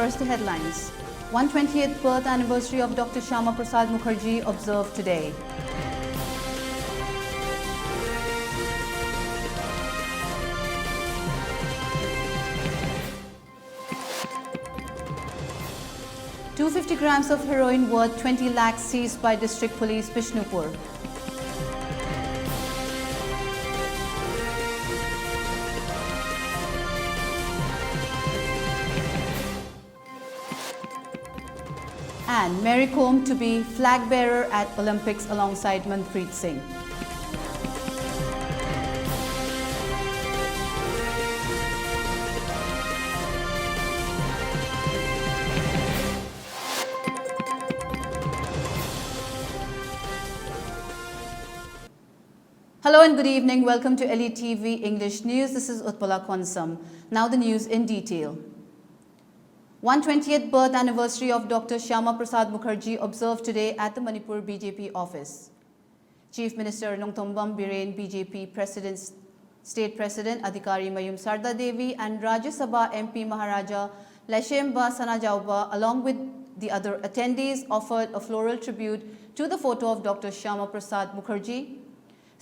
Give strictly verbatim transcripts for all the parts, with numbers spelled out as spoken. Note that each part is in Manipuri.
First, the headlines. one hundred twentieth birth anniversary of Doctor Shyama Prasad Mukherjee observed today. Two hundred fifty grams of heroin worth twenty lakhs seized by District Police, Bishnupur. And Mary Kom to be flag bearer at Olympics alongside Manpreet Singh. Hello and good evening. Welcome to L E T V English News. This is Utpala Khonsam. Now the news in detail. one hundred twentieth birth anniversary of Doctor Shyama Prasad Mukherjee observed today at the Manipur B J P office. Chief Minister Nongthombam Biren, B J P President, State President Adhikari Mayum Sarda Devi, and Rajya Sabha M P Maharaja Laishemba Sanajaoba, along with the other attendees, offered a floral tribute to the photo of Doctor Shyama Prasad Mukherjee.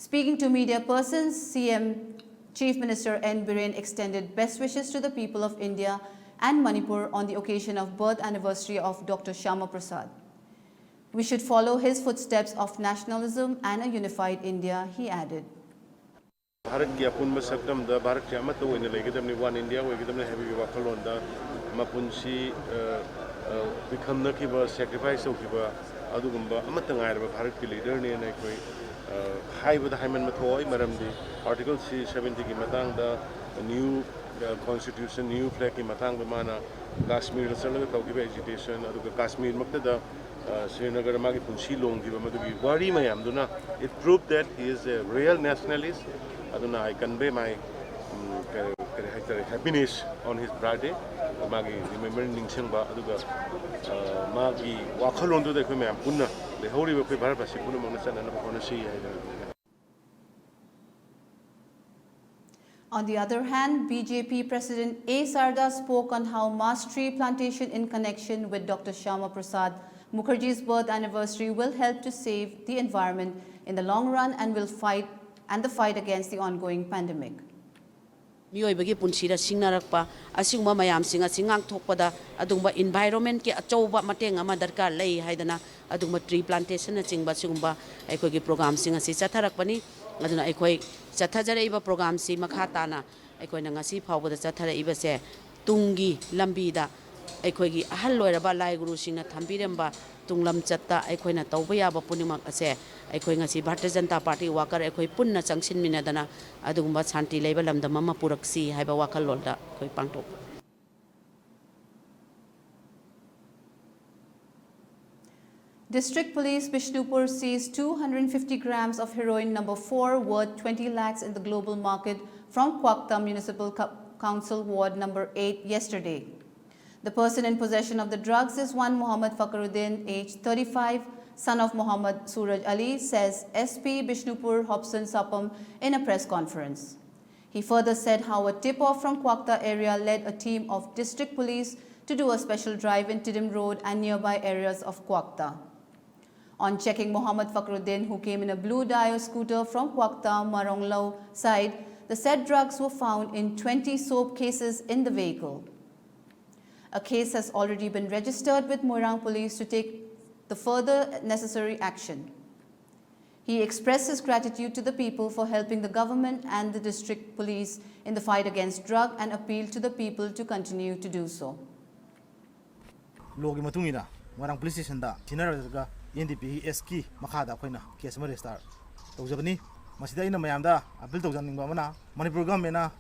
Speaking to media persons, C M Chief Minister N Biren extended best wishes to the people of India and Manipur on the occasion of birth anniversary of Doctor Shyama Prasad. We should follow his footsteps of nationalism and a unified India, he added. ꯚꯥꯔꯠꯀꯤ ꯑꯄꯨꯟꯕ ꯁꯛꯇꯝꯗ ꯚꯥꯔꯠꯁꯦ ꯑꯃꯠꯇ ꯑꯣꯏꯅ ꯂꯩꯒꯗꯕꯅꯤ, ꯋꯥꯟ ꯏꯟꯗꯤꯌꯥ ꯑꯣꯏꯒꯗꯕꯅꯤ ꯍꯥꯏꯕꯒꯤ ꯋꯥꯈꯜꯂꯣꯟꯗ ꯃꯄꯨꯟꯁꯤ, ꯑ, ꯑ, ꯄꯤꯈꯝꯅꯈꯤꯕ, ꯁꯦꯀ꯭ꯔꯤꯐꯥꯏꯁ ꯇꯧꯈꯤꯕ ꯑꯗꯨꯒꯨꯝꯕ ꯑꯃꯠꯇ ꯉꯥꯏꯔꯕ ꯚꯥꯔꯠꯀꯤ ꯂꯤꯗꯔꯅꯦꯅ ꯑꯩꯈꯣꯏ, ꯑ, ꯍꯥꯏꯕꯗ ꯍꯥꯏꯃꯟꯕ ꯊꯣꯛꯑꯣꯏ꯫ ꯃꯔꯝꯗꯤ ꯑꯥꯔꯇꯤꯀꯜ ꯊ꯭ꯔꯤ ꯁꯚꯦꯟꯇꯤꯒꯤ ꯃꯇꯥꯡꯗ, ꯅ꯭ꯌꯨ, ꯑ, ꯀꯣꯟꯁꯇꯤꯇ꯭ꯌꯨꯁꯟ, ꯅ꯭ꯌꯨ ꯐ꯭ꯂꯦꯒꯀꯤ ꯃꯇꯥꯡꯗ ꯃꯥꯅ ꯀꯥꯁꯃꯤꯔꯗ ꯆꯠꯂꯒ ꯇꯧꯈꯤꯕ ꯑꯦꯖꯤꯇꯦꯁꯟ, ꯑꯗꯨꯒ ꯀꯥꯁꯃꯤꯔꯃꯛꯇꯗ, ꯑ, ꯁ꯭ꯔꯤꯅꯒꯔ ꯃꯥꯒꯤ ꯄꯨꯟꯁꯤ ꯂꯣꯡꯈꯤꯕ ꯃꯗꯨꯒꯤ ꯋꯥꯔꯤ ꯃꯌꯥꯝꯗꯨꯅ, it proved that he is a real nationalist. ꯑꯗꯨꯅ I convey my, ꯎꯝ, ꯀ-, ꯀꯔꯤ ꯍꯥꯏꯇꯥꯔꯦ, happiness on his birthday. ꯃꯥꯒꯤ ꯔꯤꯃꯦꯝꯕꯔ ꯅꯤꯡꯁꯤꯡꯕ, ꯑꯗꯨꯒ, ꯑ, ꯃꯥꯒꯤ ꯋꯥꯈꯜꯂꯣꯟꯗꯨꯗ ꯑꯩꯈꯣꯏ ꯃꯌꯥꯝ ꯄꯨꯟꯅ ꯂꯩꯍꯧꯔꯤꯕ ꯑꯩꯈꯣꯏ ꯚꯥꯔꯠ ꯚꯥꯁꯤ ꯄꯨꯝꯅꯃꯛꯅ ꯆꯠꯅꯅꯕ ꯍꯣꯠꯅꯁꯤ ꯍꯥꯏꯗꯅ On the other hand, B J P President A Sarda spoke on how mass tree plantation in connection with Doctor Shyama Prasad Mukherjee's birth anniversary will help to save the environment in the long run and will fight and the fight against the ongoing pandemic. ꯃꯤꯑꯣꯏꯕꯒꯤ ꯄꯨꯟꯁꯤꯗ ꯁꯤꯡꯅꯔꯛꯄ ꯑꯁꯤꯒꯨꯝꯕ ꯃꯌꯥꯝꯁꯤꯡ ꯑꯁꯤ ꯉꯥꯛꯊꯣꯛꯄꯗ ꯑꯗꯨꯒꯨꯝꯕ environment ꯀꯤ ꯑꯆꯧꯕ ꯃꯇꯦꯡ ꯑꯃ ꯗꯔꯀꯥꯔ ꯂꯩ ꯍꯥꯏꯗꯅ ꯑꯗꯨꯒꯨꯝꯕ tree plantation ꯅꯆꯤꯡꯕ ꯁꯤꯒꯨꯝꯕ ꯑꯩꯈꯣꯏꯒꯤ program ꯁꯤꯡ ꯑꯁꯤ ꯆꯠꯊꯔꯛꯄꯅꯤ꯫ ꯑꯗꯨꯅ ꯑꯩꯈꯣꯏ ꯆꯠꯊꯖꯔꯛꯏꯕ program ꯁꯤ ꯃꯈꯥ ꯇꯥꯅ ꯑꯩꯈꯣꯏꯅ ꯉꯁꯤ ꯐꯥꯎꯕꯗ ꯆꯠꯊꯔꯛꯏꯕꯁꯦ ꯇꯨꯡꯒꯤ ꯂꯝꯕꯤꯗ ꯑꯩꯈꯣꯏꯒꯤ ꯑꯍꯜ ꯑꯣꯏꯔꯕ ꯂꯥꯏ ꯒꯨꯔꯨꯁꯤꯡꯅ ꯊꯝꯕꯤꯔꯝꯕ ꯇꯨꯡꯂꯝꯆꯠꯇ ꯑꯩꯈꯣꯏꯅ ꯇꯧꯕ ꯌꯥꯕ ꯄꯨꯝꯅꯃꯛ ꯑꯁꯦ ꯑꯩꯈꯣꯏ ꯉꯁꯤ ꯚꯥꯔꯇꯤꯌ ꯖꯅꯇꯥ ꯄꯥꯔꯇꯤ worker ꯑꯩꯈꯣꯏ ꯄꯨꯟꯅ ꯆꯪꯁꯤꯟꯃꯤꯟꯅꯗꯅ ꯑꯗꯨꯒꯨꯝꯕ ꯁꯥꯟꯇꯤ ꯂꯩꯕ ꯂꯝꯗꯝ ꯑꯃ ꯄꯨꯔꯛꯁꯤ ꯍꯥꯏꯕ ꯋꯥꯈꯜꯂꯣꯟꯗ ꯑꯩꯈꯣꯏ ꯄꯥꯡꯊꯣꯛꯄ꯫ District Police Bishnupur seized two hundred fifty grams of heroin number four worth twenty lakhs in the global market from Kwakta Municipal Co- Council Ward number eight yesterday. The person in possession of the drugs is one Muhammad Fakruddin, age thirty-five, son of Muhammad Suraj Ali, says S P Bishnupur Hobson Sapam in a press conference. He further said how a tip-off from Kwakta area led a team of district police to do a special drive in Tiddim Road and nearby areas of Kwakta. On checking Muhammad Fakruddin, who came in a blue Dio scooter from Kwakta Maronglo side, the said drugs were found in twenty soap cases in the vehicle. A case has already been registered with Moirang Police to take the further necessary action. He expressed his gratitude to the people for helping the government and the district police in the fight against drug and appealed to the people to continue to do so. Law ꯒꯤ ꯃꯇꯨꯡ ꯏꯟꯅ ꯃꯣꯏꯔꯥꯡ police station ꯗ ꯁꯤꯟꯅꯔꯒ N D P S ꯀꯤ ꯃꯈꯥꯗ ꯑꯩꯈꯣꯏꯅ case ꯑꯃ register ꯇꯧꯖꯕꯅꯤ꯫ ꯃꯁꯤꯗ ꯑꯩꯅ ꯃꯌꯥꯝꯗ appeal ꯇꯧꯖꯅꯤꯡꯕ ꯑꯃꯅ, ꯃꯅꯤꯄꯨꯔ government ꯅ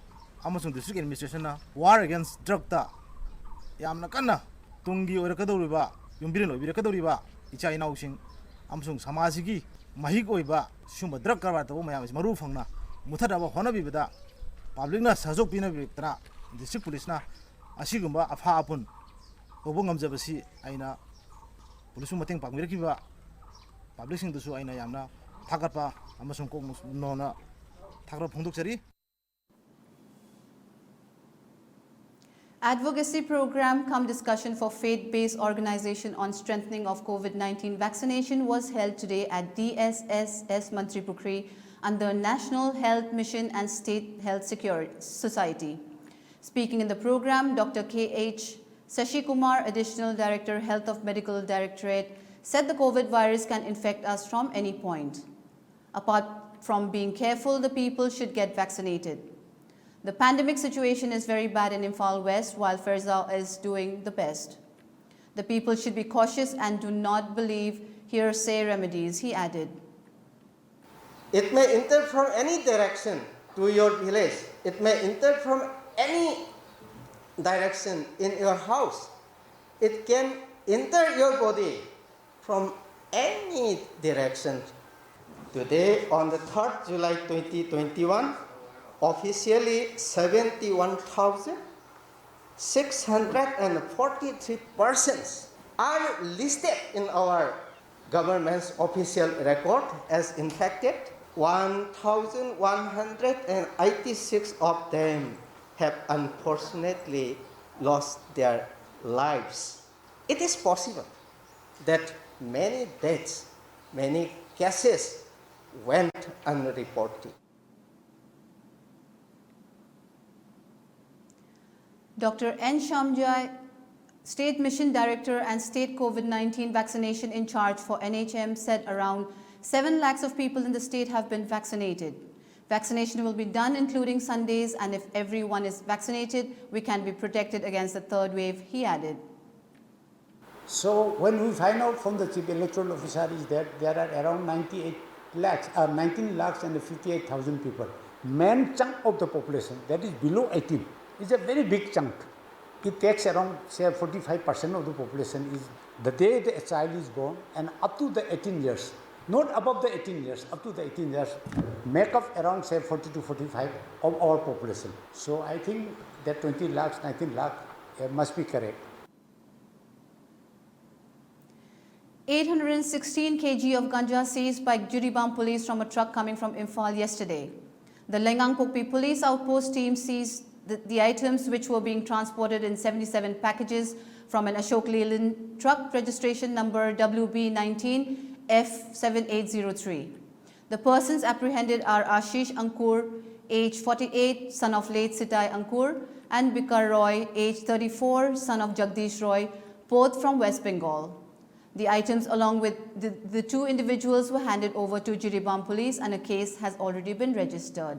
ꯑꯃꯁꯨꯡ district administration ꯅ war against drug ꯇ ꯌꯥꯝꯅ ꯀꯟꯅ ꯇꯨꯡꯒꯤ ꯑꯣꯏꯔꯛꯀꯗꯧꯔꯤꯕ, ꯌꯨꯝꯕꯤꯔꯦꯟ ꯑꯣꯏꯕꯤꯔꯛꯀꯗꯧꯔꯤꯕ ꯏꯆꯥ ꯏꯅꯥꯎꯁꯤꯡ ꯑꯃꯁꯨꯡ ꯁꯃꯥꯖꯁꯤꯒꯤ ꯃꯍꯤꯛ ꯑꯣꯏꯕ ꯁꯤꯒꯨꯝꯕ drug ꯀꯔꯕꯥꯔ ꯇꯧꯕ ꯃꯌꯥꯝ ꯑꯁꯤ ꯃꯔꯨ ꯐꯪꯅ ꯃꯨꯊꯠꯅꯕ ꯍꯣꯠꯅꯕꯤꯕꯗ public ꯅ ꯁꯍꯖꯣꯛ ꯄꯤꯅꯕꯤꯔꯛꯇꯅ district police ꯅ ꯑꯁꯤꯒꯨꯝꯕ ꯑꯐꯥ ꯑꯄꯨꯟ ꯇꯧꯕ ꯉꯝꯖꯕꯁꯤ ꯑꯩꯅ police ꯄꯨ ꯃꯇꯦꯡ ꯄꯥꯡꯕꯤꯔꯛꯈꯤꯕ public ꯁꯤꯡꯗꯁꯨ ꯑꯩꯅ ꯌꯥꯝꯅ ꯊꯥꯒꯠꯄ ꯑꯃꯁꯨꯡ ꯀꯣꯛ ꯅꯣꯟꯅ ꯊꯥꯒꯠꯄ ꯐꯣꯡꯗꯣꯛꯆꯔꯤ꯫ Advocacy program cum discussion for faith-based organization on strengthening of COVID nineteen vaccination was held today at D S S S Mantripukhri under National Health Mission and State Health Security Society. Speaking in the program, Doctor K H Sashi Kumar, Additional Director, Health of Medical Directorate, said the COVID virus can infect us from any point. Apart from being careful, the people should get vaccinated. The pandemic situation is very bad in Imphal West, while Faizabad is doing the best. The people should be cautious and do not believe hearsay remedies, he added. It may enter from any direction to your village. It may enter from any direction in your house. It can enter your body from any direction. Today, on the third July twenty twenty-one, officially seventy-one thousand six hundred forty-three persons are listed in our government's official record as infected. One thousand one hundred eighty-six of them have unfortunately lost their lives. It is possible that many deaths, many cases went unreported. Doctor N Shyamjoy, State Mission Director and State COVID nineteen vaccination in charge for N H M, said around seven lakhs of people in the state have been vaccinated. Vaccination will be done including Sundays, and if everyone is vaccinated, we can be protected against the third wave, he added. So when we find out from the chief electoral officer is that there are around ninety-eight lakhs, uh, nineteen lakhs and fifty-eight thousand people. Main chunk of the population that is below eighteen is a very big chunk. It takes around, say, forty-five percent of the population is the day the child is born and up to the eighteen years, not above the eighteen years, up to the eighteen years, make up around, say, forty to forty-five of our population. So I think that twenty lakhs, nineteen lakh uh, must be correct. Eight hundred sixteen K G of ganja seized by Jiribam police from a truck coming from Imphal yesterday. The Leingangpokpi police outpost team seized The, the items, which were being transported in seventy-seven packages from an Ashok Leyland truck registration number W B nineteen F seven eight zero three. The persons apprehended are Ashish Ankur, age forty-eight, son of late Sitai Ankur, and Bikar Roy, age thirty-four, son of Jagdish Roy, both from West Bengal. The items, along with the, the two individuals, were handed over to Jiribam police and a case has already been registered.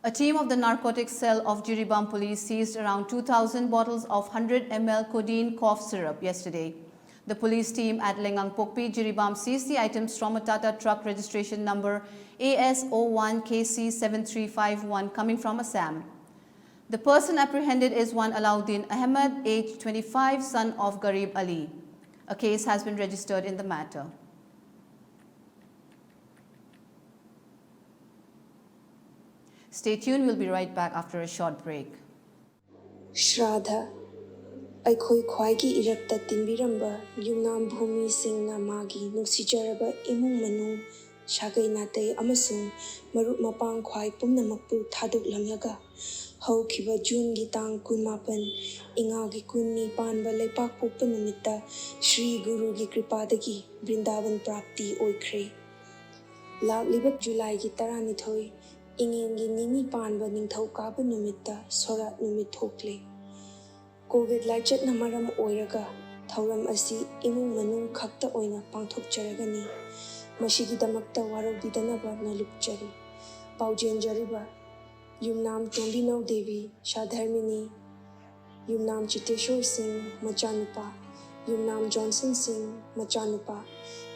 A team of the narcotics cell of Jiribam police seized around two thousand bottles of hundred M L codeine cough syrup yesterday. The police team at Lengang Pokpi, Jiribam seized the items from a Tata truck registration number A S zero one K C seven three five one coming from Assam. The person apprehended is one Alauddin Ahmed, age twenty-five, son of Garib Ali. A case has been registered in the matter. Stay tuned, we'll be right back after a short break. ꯁ꯭ꯔꯥꯙ꯫ ꯑꯩꯈꯣꯏ ꯈ꯭ꯋꯥꯏꯒꯤ ꯏꯔꯛꯇ ꯇꯤꯟꯕꯤꯔꯝꯕ ꯌꯨꯝꯅꯥꯝ ꯚꯨꯃꯤꯁꯤꯡꯅ ꯃꯥꯒꯤ ꯅꯨꯡꯁꯤꯖꯔꯕ ꯏꯃꯨꯡ ꯃꯅꯨꯡ, ꯁꯥꯒꯩ ꯅꯥꯇꯩ ꯑꯃꯁꯨꯡ ꯃꯔꯨꯞ ꯃꯄꯥꯡ ꯈ꯭ꯋꯥꯏ ꯄꯨꯝꯅꯃꯛꯄꯨ ꯊꯥꯗꯣꯛꯂꯝꯂꯒ ꯍꯧꯈꯤꯕ ꯖꯨꯟꯒꯤ ꯇꯥꯡ ꯀꯨꯟꯃꯥꯄꯟ, ꯏꯉꯥꯒꯤ ꯀꯨꯟꯅꯤ ꯄꯥꯟꯕ ꯂꯩꯄꯥꯛꯄꯣꯛꯄ ꯅꯨꯃꯤꯠꯇ ꯁ꯭ꯔꯤ ꯒꯨꯔꯨꯒꯤ ꯀ꯭ꯔꯤꯄꯥꯗꯒꯤ ꯕ꯭ꯔꯤꯟꯗꯥꯕꯟ ꯄ꯭ꯔꯥꯞꯇꯤ ꯑꯣꯏꯈ꯭ꯔꯦ꯫ ꯂꯥꯛꯂꯤꯕ ꯖꯨꯂꯥꯏꯒꯤ ꯇꯔꯥꯅꯤꯊꯣꯏ, ꯏꯉꯦꯟꯒꯤ ꯅꯤꯅꯤ ꯄꯥꯟꯕ ꯅꯤꯡꯊꯧꯀꯥꯕ ꯅꯨꯃꯤꯠꯇ ꯁꯣꯔꯥꯠ ꯅꯨꯃꯤꯠ ꯊꯣꯛꯂꯦ꯫ ꯀꯣꯚꯤꯗ ꯂꯥꯏꯆꯠꯅ ꯃꯔꯝ ꯑꯣꯏꯔꯒ ꯊꯧꯔꯝ ꯑꯁꯤ ꯏꯃꯨꯡ ꯃꯅꯨꯡ ꯈꯛꯇ ꯑꯣꯏꯅ ꯄꯥꯡꯊꯣꯛꯆꯔꯒꯅꯤ꯫ ꯃꯁꯤꯒꯤꯗꯃꯛꯇ ꯋꯥꯔꯧꯕꯤꯗꯅꯕ ꯅꯣꯜꯂꯨꯛꯆꯔꯤ꯫ ꯄꯥꯎꯖꯦꯟꯖꯔꯤꯕ ꯌꯨꯝꯅꯥꯝ ꯇꯣꯝꯕꯤꯅꯧ ꯗꯦꯕꯤ, ꯁꯥꯙꯔꯃꯤꯅꯤ, ꯌꯨꯝꯅꯥꯝ ꯆꯤꯇꯦꯁꯣꯔ ꯁꯤꯡ, ꯃꯆꯥꯅꯨꯄꯥ, ꯌꯨꯝꯅꯥꯝ ꯖꯣꯟꯁꯟ ꯁꯤꯡ, ꯃꯆꯥꯅꯨꯄꯥ,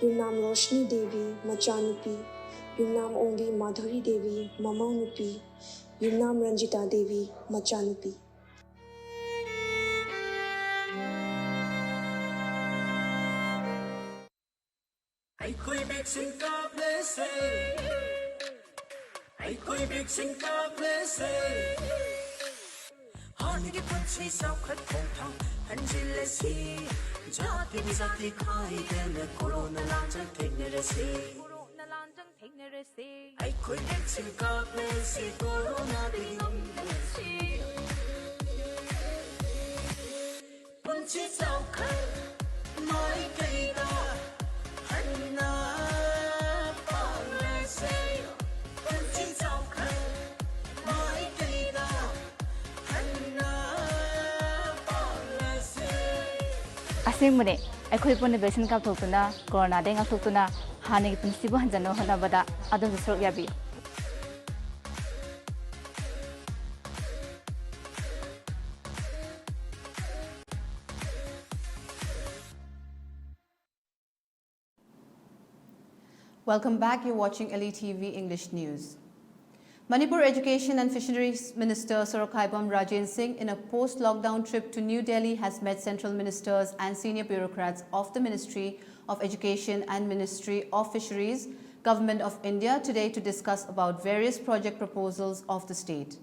ꯌꯨꯝꯅꯥꯝ ꯔꯣꯁꯅꯤ ꯗꯦꯕꯤ, ꯃꯆꯥꯅꯨꯄꯤ, ꯌꯨꯝꯅꯥꯝ ꯑꯣꯡꯕꯤ ꯃꯥꯙꯨꯔꯤ ꯗꯦꯕꯤ, ꯃꯃꯧ ꯅꯨꯄꯤ, ꯌꯨꯝꯅꯥꯝ ꯔꯟꯖꯤꯇꯥ ꯗꯦꯕꯤ, ꯃꯆꯥꯅꯨꯄꯤ꯫ ꯑꯩꯈꯣꯏ ꯚꯦꯛꯁꯤꯟ ꯀꯥꯞꯂꯁꯦ꯫ ꯑꯩꯈꯣꯏ ꯚꯦꯛꯁꯤꯟ ꯀꯥꯞꯂꯁꯦ꯫ ꯍꯥꯟꯅꯒꯤ ꯄꯨꯟꯁꯤ ꯆꯥꯎꯈꯠ ꯈꯣꯡꯊꯥꯡ ꯍꯟꯖꯤꯜꯂꯁꯤ꯫ ꯖꯥꯇꯤꯒꯤ ꯖꯥꯇꯤ ꯈꯥꯏꯗꯅ ꯀꯣꯔꯣꯅꯥ ꯂꯥꯟꯖꯪ ꯊꯦꯡꯅꯔꯁꯤ꯫ ꯑꯩꯈꯣꯏ vaccine ꯀꯥꯞꯂꯁꯤ, corona ꯗꯒꯤ ꯉꯝꯂꯁꯤ꯫ ꯄꯨꯟꯁꯤ ꯆꯥꯎꯈꯠ ꯃꯥꯏꯀꯩꯗ ꯍꯟꯅ ꯄꯥꯡꯂꯁꯤ꯫ ꯄꯨꯟꯁꯤ ꯆꯥꯎꯈꯠ ꯃꯥꯏꯀꯩꯗ ꯍꯟꯅ ꯄꯥꯡꯂꯁꯤ꯫ ꯑꯁꯦꯡꯕꯅꯦ, ꯑꯩꯈꯣꯏ ꯄꯨꯟꯅ vaccine ꯀꯥꯞꯊꯣꯛꯇꯨꯅ, corona ꯗꯒꯤ ꯉꯥꯛꯊꯣꯛꯇꯨꯅ, ꯍꯥꯟꯅꯒꯤ ꯄꯨꯟꯁꯤꯕꯨ ꯍꯟꯖꯟꯅꯕ ꯍꯣꯠꯅꯕꯗ ꯑꯗꯣꯝꯁꯨ ꯁꯔꯨꯛ ꯌꯥꯕꯤꯌꯨ꯫ Welcome back. You're watching L E T V English News. Manipur Education and Fisheries Minister Sorokhaibam Rajen Singh, in a post-lockdown trip to New Delhi, has met central ministers and senior bureaucrats of the Ministry of Education and Ministry of Fisheries, Government of India, today to discuss about various project proposals of the state.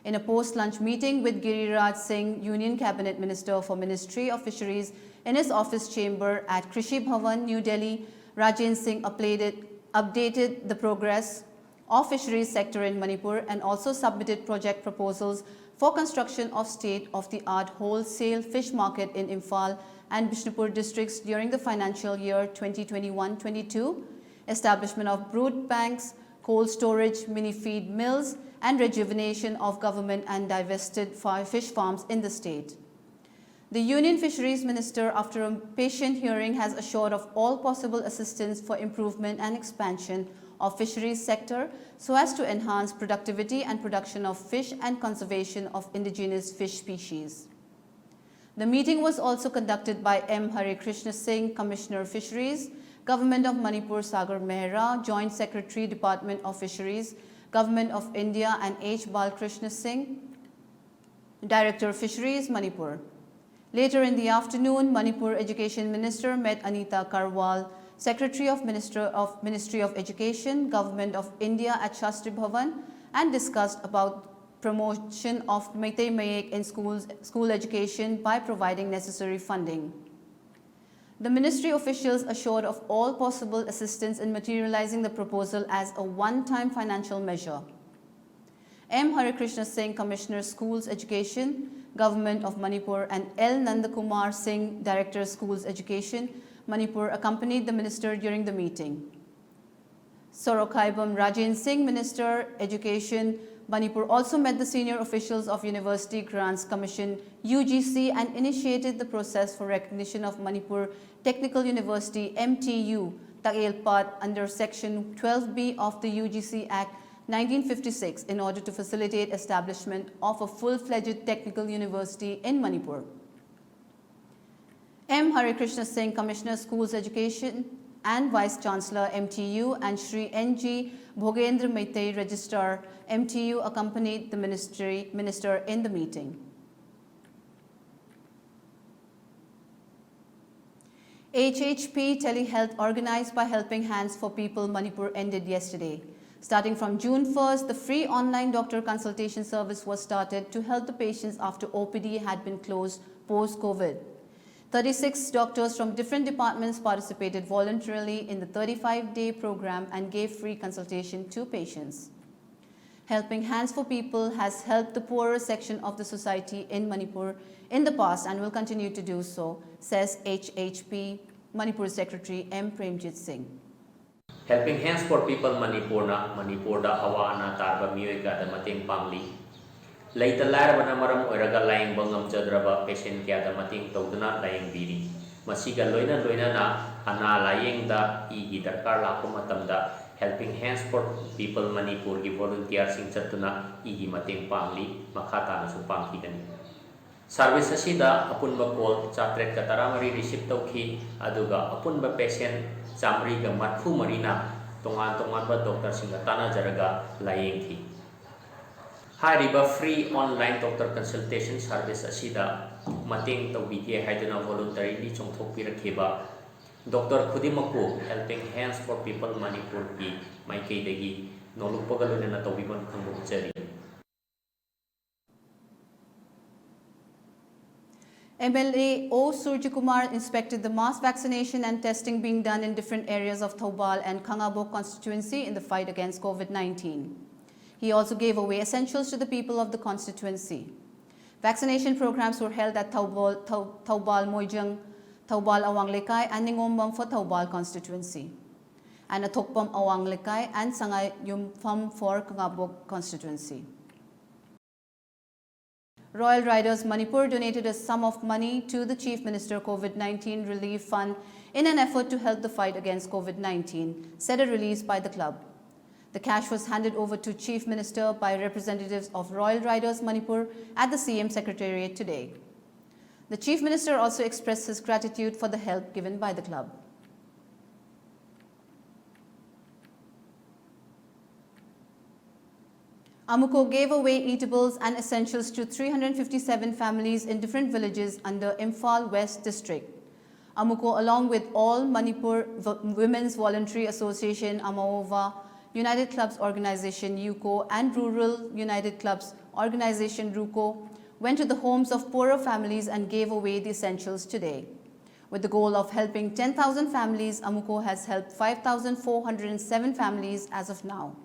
In a post-lunch meeting with Giriraj Singh, Union Cabinet Minister for Ministry of Fisheries, in his office chamber at Krishi Bhavan, New Delhi, Rajen Singh updated, updated the progress of fisheries sector in Manipur and also submitted project proposals for construction of state-of-the-art wholesale fish market in Imphal and Bishnupur districts during the financial year twenty twenty-one twenty-two, establishment of brood banks, cold storage, mini feed mills, and rejuvenation of government and divested fi-, fish farms in the state. The Union Fisheries Minister, after a patient hearing, has assured of all possible assistance for improvement and expansion of fisheries sector so as to enhance productivity and production of fish and conservation of indigenous fish species. The meeting was also conducted by M Hare Krishna Singh, Commissioner Fisheries, Government of Manipur, Sagar Mehra, Joint Secretary, Department of Fisheries, Government of India, and H Balkrishna Singh, Director Fisheries, Manipur. Later in the afternoon, Manipur Education Minister met Anita Karwal, Secretary of Minister of Ministry of Education, Government of India at Shastri Bhavan, and discussed about promotion of Meitei Mayek in schools, school education by providing necessary funding. The ministry officials assured of all possible assistance in materializing the proposal as a one-time financial measure. M Hare Krishna Singh, Commissioner Schools Education, Government of Manipur, and L Nandakumar Singh, Director Schools Education, Manipur, accompanied the minister during the meeting. Sorokhaibam Rajen Singh, Minister Education, Manipur, also met the senior officials of University Grants Commission, U G C, and initiated the process for recognition of Manipur Technical University, M T U, Takelpat under Section twelve B of the U G C Act nineteen fifty-six in order to facilitate establishment of a full-fledged technical university in Manipur. M Hare Krishna Singh, Commissioner Schools Education and Vice Chancellor M T U, and Shri N G Bhogendra Meitei, Registrar M T U, accompanied the ministry, minister in the meeting. H H P telehealth organized by Helping Hands for People Manipur ended yesterday. Starting from June first, the free online doctor consultation service was started to help the patients after O P D had been closed post-COVID. Thirty-six doctors from different departments participated voluntarily in the thirty-five-day program and gave free consultation to patients. Helping Hands for People has helped the poorer section of the society in Manipur in the past and will continue to do so, says H H P Manipur Secretary M Premjit Singh. Helping Hands for People Manipurꯅ ꯃꯅꯤꯄꯨꯔꯗ ꯑꯋꯥ ꯑꯅꯥ ꯇꯥꯔꯕ ꯃꯤꯑꯣꯏ ꯀꯌꯥꯗ ꯃꯇꯦꯡ ꯄꯥꯡꯂꯤ꯫ ꯂꯩꯇ ꯂꯥꯏꯔꯕꯅ ꯃꯔꯝ ꯑꯣꯏꯔꯒ ꯂꯥꯌꯦꯡꯕ ꯉꯝꯖꯗ꯭ꯔꯕ ꯄꯦꯁꯦꯟ ꯀꯌꯥꯗ ꯃꯇꯦꯡ ꯇꯧꯗꯨꯅ ꯂꯥꯌꯦꯡꯕꯤꯔꯤ꯫ ꯃꯁꯤꯒ ꯂꯣꯏꯅ ꯂꯣꯏꯅꯅ ꯑꯅꯥ ꯂꯥꯌꯦꯡꯗ ꯏꯒꯤ ꯗꯔꯀꯥꯔ ꯂꯥꯛꯄ ꯃꯇꯝꯗ Helping Hands for People ꯃꯅꯤꯄꯨꯔꯒꯤ ꯚꯣꯂꯨꯟꯇꯤꯌꯥꯔꯁꯤꯡ ꯆꯠꯇꯨꯅ ꯏꯒꯤ ꯃꯇꯦꯡ ꯄꯥꯡꯂꯤ, ꯃꯈꯥ ꯇꯥꯅꯁꯨ ꯄꯥꯡꯈꯤꯒꯅꯤ꯫ ꯁꯥꯔꯚꯤꯁ ꯑꯁꯤꯗ ꯑꯄꯨꯟꯕ ꯀꯣꯜ ꯆꯥꯇ꯭ꯔꯦꯠꯀ ꯇꯔꯥꯃꯔꯤ ꯔꯤꯁꯤꯞ ꯇꯧꯈꯤ, ꯑꯗꯨꯒ ꯑꯄꯨꯟꯕ ꯄꯦꯁꯦꯟ ꯆꯥꯃꯔꯤꯒ ꯃꯔꯤꯐꯨ ꯃꯔꯤꯅ ꯇꯣꯉꯥꯟ ꯇꯣꯉꯥꯟꯕ ꯗꯣꯛꯇꯔꯁꯤꯡꯒ ꯇꯥꯟꯅꯖꯔꯒ ꯂꯥꯌꯦꯡꯈꯤ꯫ ꯍꯥꯏꯔꯤꯕ free online doctor consultation service ꯑꯁꯤꯗ ꯃꯇꯦꯡ ꯇꯧꯕꯤꯒꯦ ꯍꯥꯏꯗꯨꯅ voluntarily ꯆꯣꯡꯊꯣꯛꯄꯤꯔꯛꯈꯤꯕ ꯗꯣꯛꯇꯔ ꯈꯨꯗꯤꯡꯃꯛꯄꯨ Helping Hands for People ꯃꯅꯤꯄꯨꯔꯒꯤ ꯃꯥꯏꯀꯩꯗꯒꯤ ꯅꯣꯂꯨꯛꯄꯒ ꯂꯣꯏꯅꯅ ꯇꯧꯕꯤꯐꯝ ꯈꯪꯗꯣꯛꯆꯔꯤ꯫ M L A O Surjikumar inspected the mass vaccination and testing being done in different areas of Thoubal and Khangabok constituency in the fight against COVID nineteen. He also gave away essentials to the people of the constituency. Vaccination programs were held at Thoubal, Thou-, Thoubal Moijang, Thoubal Awang Lekai, and Ningombam for Thoubal constituency, and Athokpam Awang Lekai and Sangai Yumpham for Khangabok constituency. Royal Riders Manipur donated a sum of money to the Chief Minister COVID nineteen Relief Fund in an effort to help the fight against COVID nineteen, said a release by the club. The cash was handed over to Chief Minister by representatives of Royal Riders Manipur at the C M Secretariat today. The Chief Minister also expressed his gratitude for the help given by the club. Amuko gave away eatables and essentials to three hundred fifty-seven families in different villages under Imphal West District. Amuko, along with All Manipur V-, Women's Voluntary Association, Amaova, United Clubs Organization, UCO, and Rural United Clubs Organization, RUCO, went to the homes of poorer families and gave away the essentials today. With the goal of helping ten thousand families, Amuko has helped five thousand four hundred seven families as of now.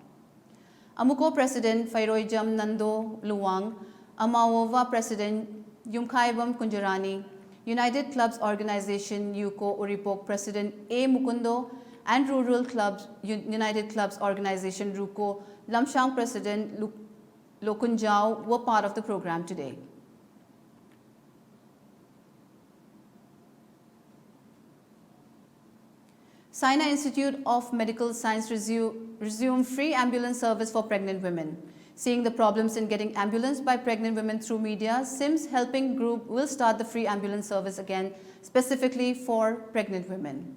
Amuko President Fairoijam Nando Luwang, Amaova President Yumkhaibam Kunjarani, United Clubs Organization, UCO, Uripok President A Mukundo, and Rural Clubs, U-, United Clubs Organization, RUCO, Lamshang President Lu-, Lokunjao were part of the program today. Saina Institute of Medical Science resu-, resume free ambulance service for pregnant women. Seeing the problems in getting ambulance by pregnant women through media, SIMS Helping Group will start the free ambulance service again, specifically for pregnant women.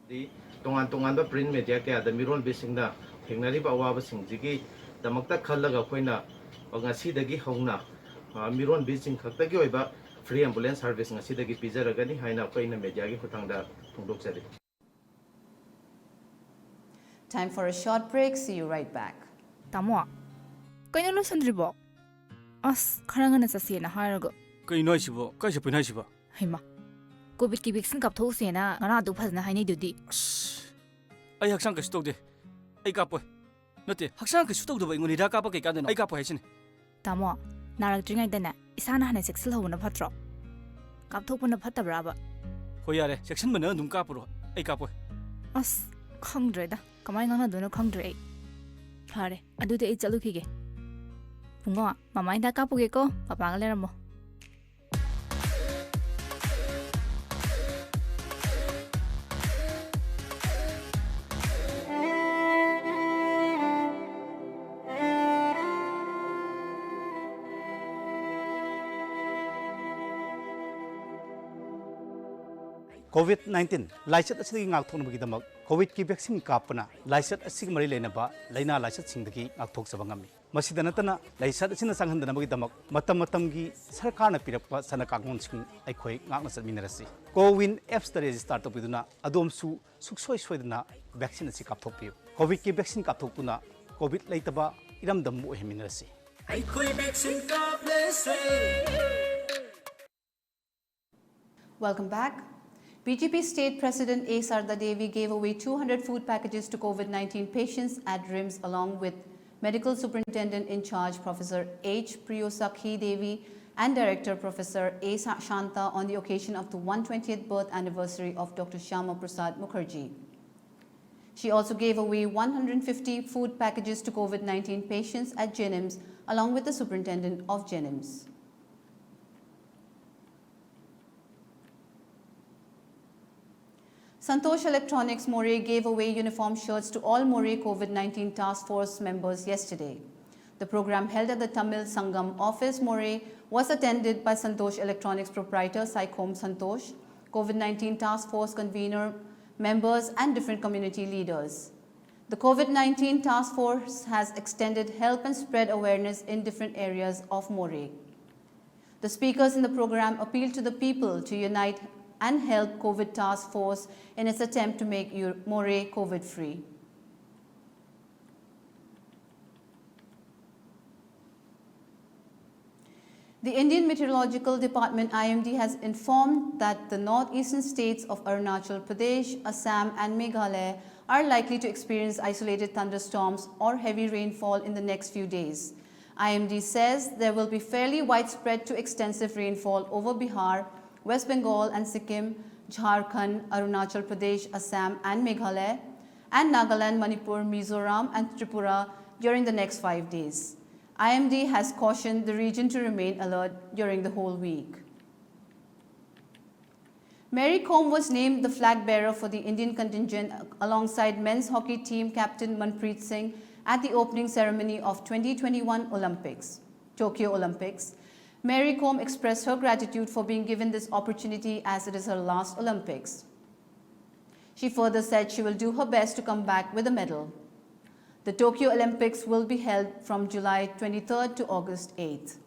ꯗꯤ ꯇꯣꯉꯥꯟ ꯇꯣꯉꯥꯟꯕ print media ꯀꯌꯥꯗ ꯃꯤꯔꯣꯟꯕꯤꯁꯤꯡꯅ ꯊꯦꯡꯅꯔꯤꯕ ꯑꯋꯥꯕꯁꯤꯡꯁꯤꯒꯤꯗꯃꯛꯇ ꯈꯜꯂꯒ ꯑꯩꯈꯣꯏꯅ ꯉꯁꯤꯗꯒꯤ ꯍꯧꯅ, ꯑ, ꯃꯤꯔꯣꯟꯕꯤꯁꯤꯡ ꯈꯛꯇꯒꯤ ꯑꯣꯏꯕ free ambulance service ꯉꯁꯤꯗꯒꯤ ꯄꯤꯖꯔꯒꯅꯤ ꯍꯥꯏꯅ ꯑꯩꯈꯣꯏꯅ mediaꯒꯤ ꯈꯨꯠꯊꯥꯡꯗ ꯐꯣꯡꯗꯣꯛꯆꯔꯤ꯫ Time for a short break. See you right back. ꯇꯥꯃꯣ, ꯀꯩꯅꯣ ꯂꯣꯏꯁꯟꯗ꯭ꯔꯤꯕꯣ? ꯑꯁ, ꯈꯔ ꯉꯟꯅ ꯆꯠꯁꯦꯅ ꯍꯥꯏꯔꯒ꯫ ꯀꯩꯅꯣ ꯍꯥꯏꯁꯤꯕꯣ? ꯀꯥꯏ ꯆꯠꯄꯩꯅꯣ ꯍꯥꯏꯁꯤꯕꯣ? ꯍꯩꯃꯥ, ꯀꯣꯚꯤꯗꯀꯤ ꯚꯦꯛꯁꯤꯟ ꯀꯥꯞꯊꯣꯛꯎꯁꯦꯅ ꯉꯔꯥꯡ ꯑꯗꯨ ꯐꯖꯅ ꯍꯥꯏꯅꯩꯗꯨꯗꯤ꯫ ꯑꯁ, ꯑꯩ ꯍꯛꯆꯥꯡ ꯀꯩꯁꯨ ꯇꯧꯗꯦ꯫ ꯑꯩ ꯀꯥꯞꯄꯣꯏ꯫ ꯅꯠꯇꯦ, ꯍꯛꯆꯥꯡ ꯀꯩꯁꯨ ꯇꯧꯗꯕ ꯑꯩꯉꯣꯟꯗ ꯍꯤꯗꯥꯛ ꯀꯥꯞꯄ ꯀꯩ ꯀꯥꯟꯗꯅꯣ? ꯑꯩ ꯀꯥꯞꯄꯣꯏ ꯍꯥꯏꯁꯤꯅꯤ꯫ ꯇꯥꯃꯣ, ꯅꯥꯔꯛꯇ꯭ꯔꯤꯉꯩꯗꯅꯦ ꯏꯁꯥꯅ ꯍꯥꯟꯅ ꯆꯦꯛꯁꯤꯜꯍꯧꯕꯅ ꯐꯠꯇ꯭ꯔꯣ? ꯀꯥꯞꯊꯣꯛꯄꯅ ꯐꯠꯇꯕ꯭ꯔꯥꯕ? ꯍꯣꯏ, ꯌꯥꯔꯦ, ꯆꯦꯛꯁꯤꯟꯕꯅ ꯑꯗꯨꯝ ꯀꯥꯞꯄꯨꯔꯣ꯫ ꯑꯩ ꯀꯥꯞꯄꯣꯏ꯫ ꯑꯁ, ꯈꯪꯗ꯭ꯔꯦꯗ꯫ ꯀꯃꯥꯏꯅ ꯉꯥꯡꯅꯗꯣꯏꯅꯣ ꯈꯪꯗ꯭ꯔꯦ ꯑꯩ꯫ ꯐꯔꯦ, ꯑꯗꯨꯗꯤ ꯑꯩ ꯆꯠꯂꯨꯈꯤꯒꯦ꯫ ꯕꯨꯡꯉꯣ, ꯃꯃꯥ ꯍꯤꯗꯥꯛ ꯀꯥꯞꯄꯨꯒꯦꯀꯣ꯫ ꯄꯄꯥꯒ ꯂꯩꯔꯝꯃꯣ꯫ ꯀꯣꯚꯤꯗ ꯅꯥꯏꯟꯇꯤꯟ ꯂꯥꯏꯆꯠ ꯑꯁꯤꯗꯒꯤ ꯉꯥꯛꯊꯣꯛꯅꯕꯒꯤꯗꯃꯛ ꯀꯣꯚꯤꯗꯀꯤ ꯚꯦꯛꯁꯤꯟ ꯀꯥꯞꯄꯅ ꯂꯥꯏꯆꯠ ꯑꯁꯤꯒ ꯃꯔꯤ ꯂꯩꯅꯕ ꯂꯥꯏꯅꯥ ꯂꯥꯏꯆꯠꯁꯤꯡꯗꯒꯤ ꯉꯥꯛꯊꯣꯛꯆꯕ ꯉꯝꯃꯤ꯫ ꯃꯁꯤꯗ ꯅꯠꯇꯅ ꯂꯥꯏꯆꯠ ꯑꯁꯤꯅ ꯆꯪꯍꯟꯗꯅꯕꯒꯤꯗꯃꯛ ꯃꯇꯝ ꯃꯇꯝꯒꯤ ꯁꯔꯀꯥꯔꯅ ꯄꯤꯔꯛꯄ ꯆꯠꯅ ꯀꯥꯡꯂꯣꯟꯁꯤꯡ ꯑꯩꯈꯣꯏ ꯉꯥꯛꯅ ꯆꯠꯃꯤꯟꯅꯔꯁꯤ꯫ ꯀꯣꯋꯤꯟ ꯑꯦꯞꯁꯇ ꯔꯦꯖꯤꯁꯇꯥꯔ ꯇꯧꯕꯤꯗꯨꯅ ꯑꯗꯣꯝꯁꯨ ꯁꯨꯛꯁꯣꯏ ꯁꯣꯏꯗꯅ ꯚꯦꯛꯁꯤꯟ ꯑꯁꯤ ꯀꯥꯞꯊꯣꯛꯄꯤꯌꯨ꯫ ꯀꯣꯚꯤꯗꯀꯤ ꯚꯦꯛꯁꯤꯟ ꯀꯥꯞꯊꯣꯛꯇꯨꯅ ꯀꯣꯚꯤꯗ ꯂꯩꯇꯕ ꯏꯔꯝꯗꯝ ꯑꯃ ꯑꯣꯏꯍꯟꯃꯤꯟꯅꯔꯁꯤ꯫ ꯑꯩꯈꯣꯏ vaccine ꯀꯥꯞꯂꯁꯦ꯫ Welcome back. B J P State President A Sarda Devi gave away two hundred food packages to COVID nineteen patients at RIMS along with Medical Superintendent in charge Professor H Priyosakhi Devi and Director Professor A Sa- Shanta on the occasion of the one hundred twentieth birth anniversary of Doctor Shyama Prasad Mukherjee. She also gave away one hundred fifty food packages to COVID nineteen patients at JNIMS along with the Superintendent of JNIMS. Santosh Electronics Moreh gave away uniform shirts to all Moreh COVID nineteen task force members yesterday. The program held at the Tamil Sangam office, Moreh, was attended by Santosh Electronics proprietor Saikhom Santosh, COVID nineteen task force convener, members, and different community leaders. The COVID nineteen task force has extended help and spread awareness in different areas of Moreh. The speakers in the program appealed to the people to unite and help COVID task force in its attempt to make Eu- Moreh COVID free. The Indian Meteorological Department, I M D, has informed that the northeastern states of Arunachal Pradesh, Assam, and Meghalaya are likely to experience isolated thunderstorms or heavy rainfall in the next few days. I M D says there will be fairly widespread to extensive rainfall over Bihar, West Bengal, and Sikkim, Jharkhand, Arunachal Pradesh, Assam, and Meghalaya, and Nagaland, Manipur, Mizoram, and Tripura during the next five days. I M D has cautioned the region to remain alert during the whole week. Mary Kom was named the flag bearer for the Indian contingent alongside men's hockey team captain Manpreet Singh at the opening ceremony of twenty twenty-one Olympics, Tokyo Olympics. Mary Kom expressed her gratitude for being given this opportunity as it is her last Olympics. She further said she will do her best to come back with a medal. The Tokyo Olympics will be held from July twenty-third to August eighth.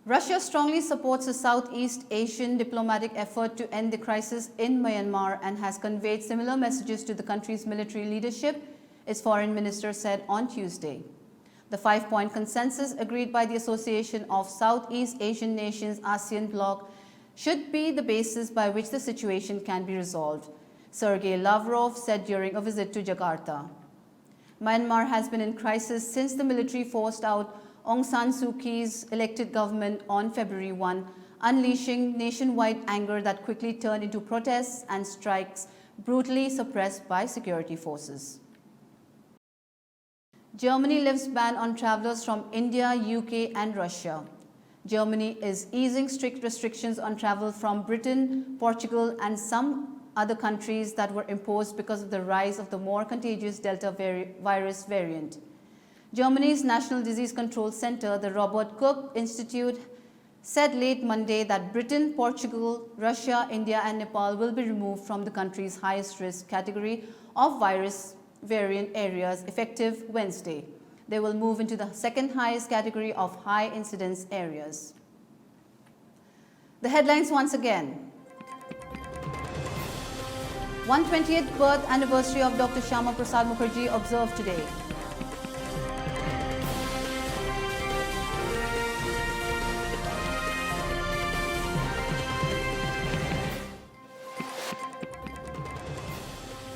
Russia strongly supports a Southeast Asian diplomatic effort to end the crisis in Myanmar and has conveyed similar messages to the country's military leadership, its foreign minister said on Tuesday. The five-point consensus agreed by the Association of Southeast Asian Nations, ASEAN bloc, should be the basis by which the situation can be resolved, Sergei Lavrov said during a visit to Jakarta. Myanmar has been in crisis since the military forced out Aung San Suu Kyi's elected government on February one, unleashing nationwide anger that quickly turned into protests and strikes brutally suppressed by security forces. Germany lifts ban on travelers from India, U K, and Russia. Germany is easing strict restrictions on travel from Britain, Portugal, and some other countries that were imposed because of the rise of the more contagious Delta vari- virus variant. Germany's National Disease Control Center, the Robert Koch Institute, said late Monday that Britain, Portugal, Russia, India, and Nepal will be removed from the country's highest risk category of virus variant areas effective Wednesday. They will move into the second highest category of high incidence areas. The headlines once again. One twentieth birth anniversary of Doctor Shyama Prasad Mukherjee observed today.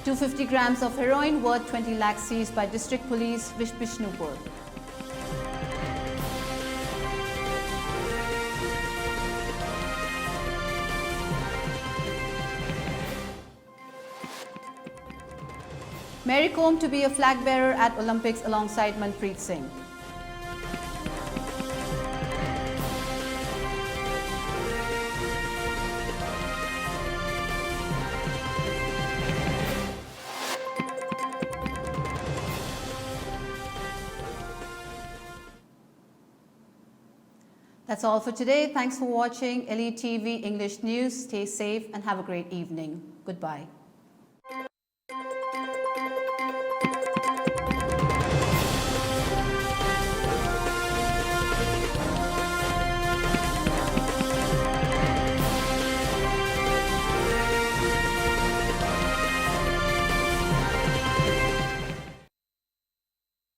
Two fifty grams of heroin worth twenty lakhs seized by District Police, Vish-, Bishnupur. Mary Kom to be a flag bearer at Olympics alongside Manpreet Singh. That's all for today. Thanks for watching L E T V English News. Stay safe and have a great evening. Goodbye.